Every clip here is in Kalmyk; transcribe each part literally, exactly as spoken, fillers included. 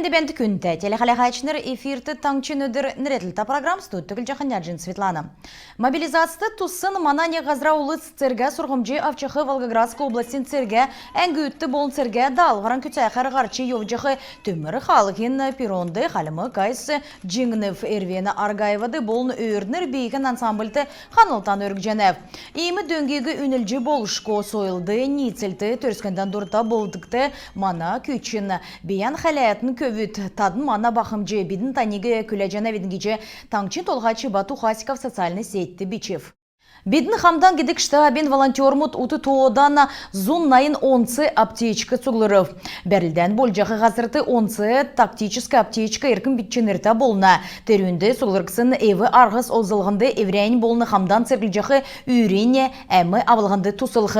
Бәәнт, күндтә телехәләһәчнр! Эфирт «Таңһчин өдр» нерәдлтә программ. Студьд Түглҗәхнә Җин Светлана. Мобилизацд туссн мана нег һазра улс цергә сурһмҗ авчах Волгоградск областин цергә әңгүдт болн цергә даалһвран күцәхәр һарч йовҗах төмр хаалһин перронд хальмг айс җиңнв. Эрвена Аргаевад болн «Өөрднр» бииһин ансамбльт ханлтан өргҗәнәв. Иим дөңгиг үнлҗ болшго. Сойлд, ниицлд, Төрскндән дурта болдгт мана күчн. Бийән хәләтн, көвүд, тадн мана бахмҗ, бидн таниг күләҗәнәвидн, — гиҗ Таңһчин Толһач Бату Хасиков социальн сетьд бичв. «Бидн хамдан» гидг штабин волонтермуд ут тоодан зун найн онц аптечк цуглрв. Бәрлдән болҗах һазрт онц тактическ аптечк эркн чинртә болна. Терүнд цуглрсн эв-арһс олзллһнд эврәннь болн хамдан церглҗәх үрнь әм авлһнд туслх.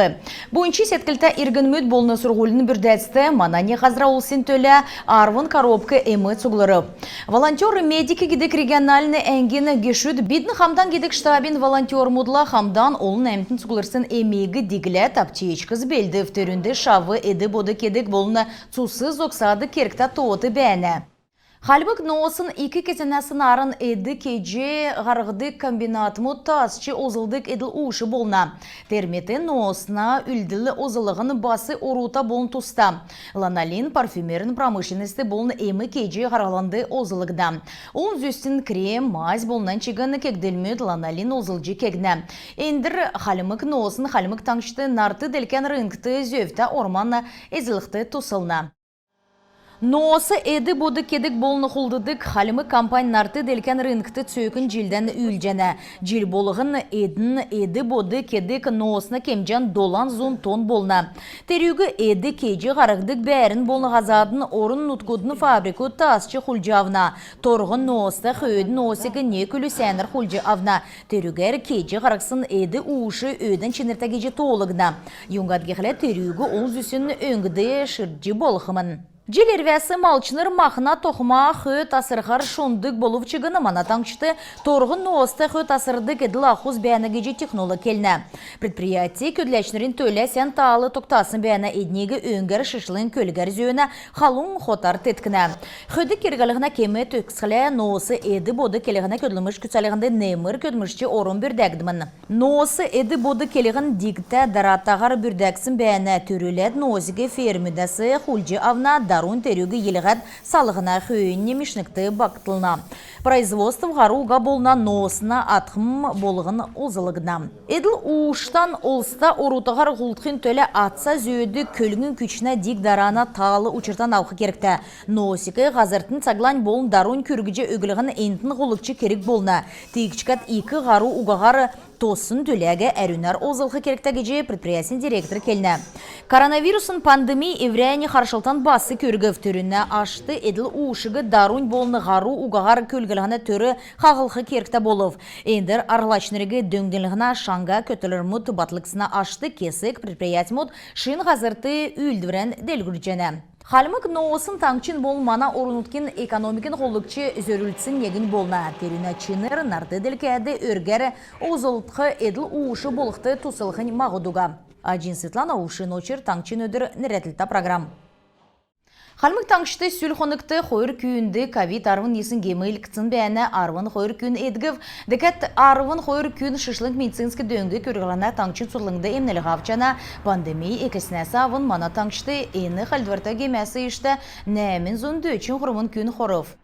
Буйнч седклтә иргнмүд болн сурһулин бүрдәцд мана нег һазра улсин төлә арвн коробк эм цуглрв. «Волонтёр-медик» гидг региональн әңгин гешүд «Бидн хамдан» гидг штабин волонтермудла хамдан олн әмтн цуглрсн эмиг дигләд, аптечкс белдв. Терүнд шав, эд-бод кедг болн цус зогсадг кергтә тоот бәәнә. Хальмг ноосн ик кесәнәс нааран эд кеҗ һарһдг комбинатмуд таасҗ олзлдг эдл-ууш болна. Тер мет ноосна үүлдл олзллһн бас орута болн туста. Ланолин парфюмерн промышленностьд болн эм кеҗ һарһлһнд олзлгдна. Олн зүсн крем, мазь болн нань чигн кегдлмүд ланолин олзлҗ кегднә. Эндр хальмг ноосн Хальмг Таңһчд нарт-делкән рынкд зөвтә орман эзлхд туслна. Ноос эд-бод кедг болн хулддг хальмг компань нарт-делкән рынкд цөөкн җилдән үүлдҗәнә. Җил болһн эдн эд-бод кедг ноосна кемҗән долан зун тонн болна. Терүг эд кеҗ һарһдг бәәрн болн һазадын орн-нутгудын фабрикуд таасҗ хулдҗ авна. Торһн нооста хөөдин ноосиг нег үлү сәәнәр хулдҗ авна. Терүгәр кеҗ һарһсн эд-ууш өөдән чинртә гиҗ тоолгдна. Юңгад гихлә терүг олн зүсн өңгд ширдҗ болхмн. Җил ирвәс малчнр махна тохма хөд асрхар шундг болв чигн, мана таңһчд торһн нооста хөд асрдг эдл-ахус бәәнә гиҗ технолог келнә. Предприять көдләчнрин төлә сән таал тогтасн бәәнә. Эдниг өңгәр шишлң көлгәр зөөнә, халун хотар теткнә. Хөд керглһнә кем төгсхлә, ноос эд-бод келһнә көдлмш күцәлһнд немр көдлмшч орм бүрдәгдмн. Ноос эд-бод келһн дигтә даратаһар бүрдәгдсн бәәнә. Түрүләд ноосиг фермүдәс хулдҗ авна, дарунь терүг йилһәд салһна, хөөннь мишгт багтлна. Производств һару уга болна, ноосна атхм болһн олзлгдна. Эдл-ууштан олзта орутаһар хулдхин төлә атса зөөдг көлгн күчнә диг дарана таал учртан авх кергтә. Ноосиг һазртнь цаглань болн дарунь күргҗ өглһн энтн һолгч керг болна. Тиигчкәд ик һару угаһар тоссн дүләг әрүнәр олзлх кергтә гиҗ предприятин директор келнә. Коронавирусн пандемий эврәннь харшлтан бас күргв. Терүнә ашт эдл-уушиг дарунь болн һару угаһар күлглһнә төр хаһлх кергтә болв. Эндр арһлачнриг дөңнлһнә шаңһа көтлврмүд батлгдсна ашт кесг предприятьмүд шин һазрт үүлдврән делгрүлҗәнә. Хальмг ноосн таңһчин болн мана орн-нутгин экономикин һолгч зөрүлдсн негнь болна. Терүнә чинр нарт-делкәд өргәр олзлгдх эдл-ууш болхд туслхнь маһд уга. Аҗин Светлана, Увшин Очр, «Таңһчин өдр» нерәдлтә программ. Хальмг Таңһчд сүл хонгт хойр күүнд ковид арвн йисн гем илдкгдсн бәәнә. Арвн хойр күн эдгв. Дәкәд арвн хойр күн шишлң медицинск дөң күрглһнә таңһчин цутхлңд эмнлһ авчана. Пандемий эклснәс авн мана таңһчд эн халдврта гемәс иштә нәәмн зун дөчн һурвн күн хорв.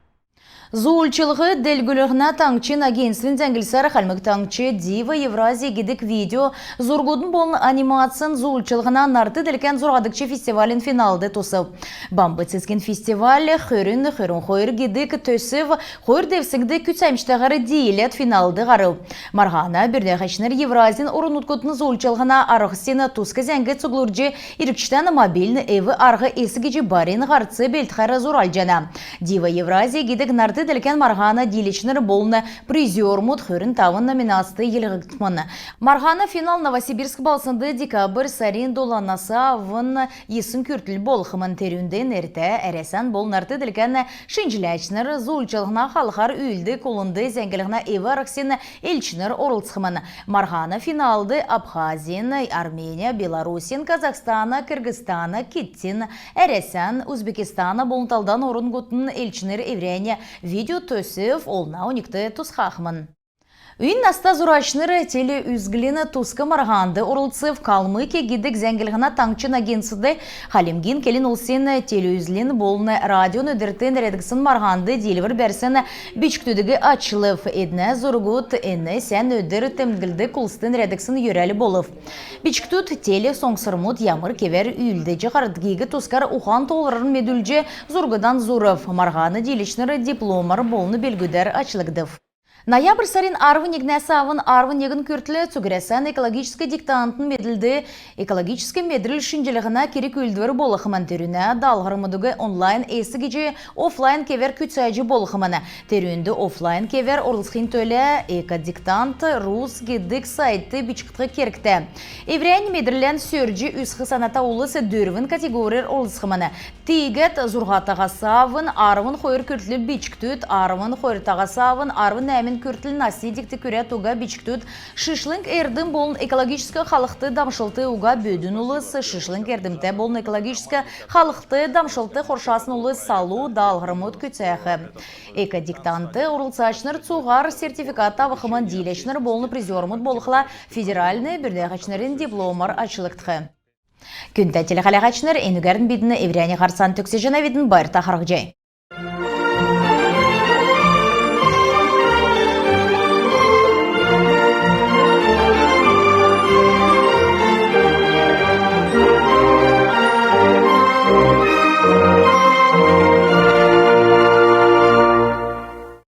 Зуульчллһ делгрүллһнә таңһчин агентствин зәңглсәр, Хальмг Таңһч «Дива Евразии» гидг видео зургудын болн анимацин зуульчллһна нарт-делкән зурһадгч фестивалин финалд тусв. «Бамб цецгин фестиваль хөрн хөрн хойр» гидг төсв хойр девсңд күцәмҗтәһәр дииләд финалд һарв. Марһана бүрдәһәчнр Евразин орн-нутгудын зуульчллһна арһсин туск зәңг цуглулҗ, иргчдән мобильн эв-арһ эс гиҗ барин һарц белдхәр зуралҗана. «Дива Евразии» гидг нарт делкән марһана дииләчнр болн призермуд хөрн тавн номинацд йилһгдхмн. Марһана финал Новосибирск балһснд декабрь сарин доланас авн йисн күртл болхмн. Терүнд нертә Әрәсән болн нарт делкән шинҗләчнр, зуульчллһна халхар үүлддг, олнд зәңгллһнә эв-арһсин элчнр орлцхмн. Марһана финалд Абхазин, Армения, Беларусин, Казахстана, Кыргызстана, Китдин, Әрәсән, Узбекистана болн талдан орн-нутгин элчнр эврәннь видео төсв олна оньгт тусхахмн. Үй наста зурачнр телеүзгдлин туск марһанд орлцв. «Калмыкия» гидг зәңгллһнә таңһчин агентствд Хальмгин келн улсин телеүзгдлин болн радион өдрт нерәдгдсн марһанд диилвр бәрсн бичкдүдиг ачлв. Эднә зургуд эн сән өдр темдглдг улст нерәдгдсн йөрәл болв. Бичкдүд телесоңсврмуд ямр кевәр үүлдҗ һардгин тускар ухан-тоолврарн медүлҗ, зургудан зурв. Марһана дииләчнр дипломар болн белгүдәр ачлгдв. Ноябрь сарин арвн негнәс авн арвн негн күртл Цугәрәсән экологическ диктантын медлд экологическ медрл шинҗллһнә керг-үүлдвр болхмн. Терүнә даалһврмудыг онлайн эс гиҗ офлайн кевәр күцәҗ болхмн. Терүнд офлайн кевәр орлцхин төлә «Экодиктант рус» гидг сайтд бичгдх кергтә. Эврәннь медрлән сөрҗ үзх саната улс дөрвн категорьяр орлцхмн. Тиигәд зурһатаһас авн арвн хойр күртл бичкдүд, арвн хойртаһас авн арвн нәәмн күртл насни дигт күрәд уга бичкдүд, шишлң эрдм болн экологическ халхд дамшлт уга бөдүн улс, шишлң эрдмтә болн экологическ халхд дамшлт хоршасн улс салу даалһврмуд күцәх. Экодиктантд орлцачнр цуһар сертификат авхмн. Дииләчнр болн призермуд болхла федеральн бүрдәһәчнрин дипломар ачлгдх. Күндтә телехәләһәчнр, энүгәрн бидн эврәннь һарцан төгсәҗәнәвидн. Байрта харһцхай.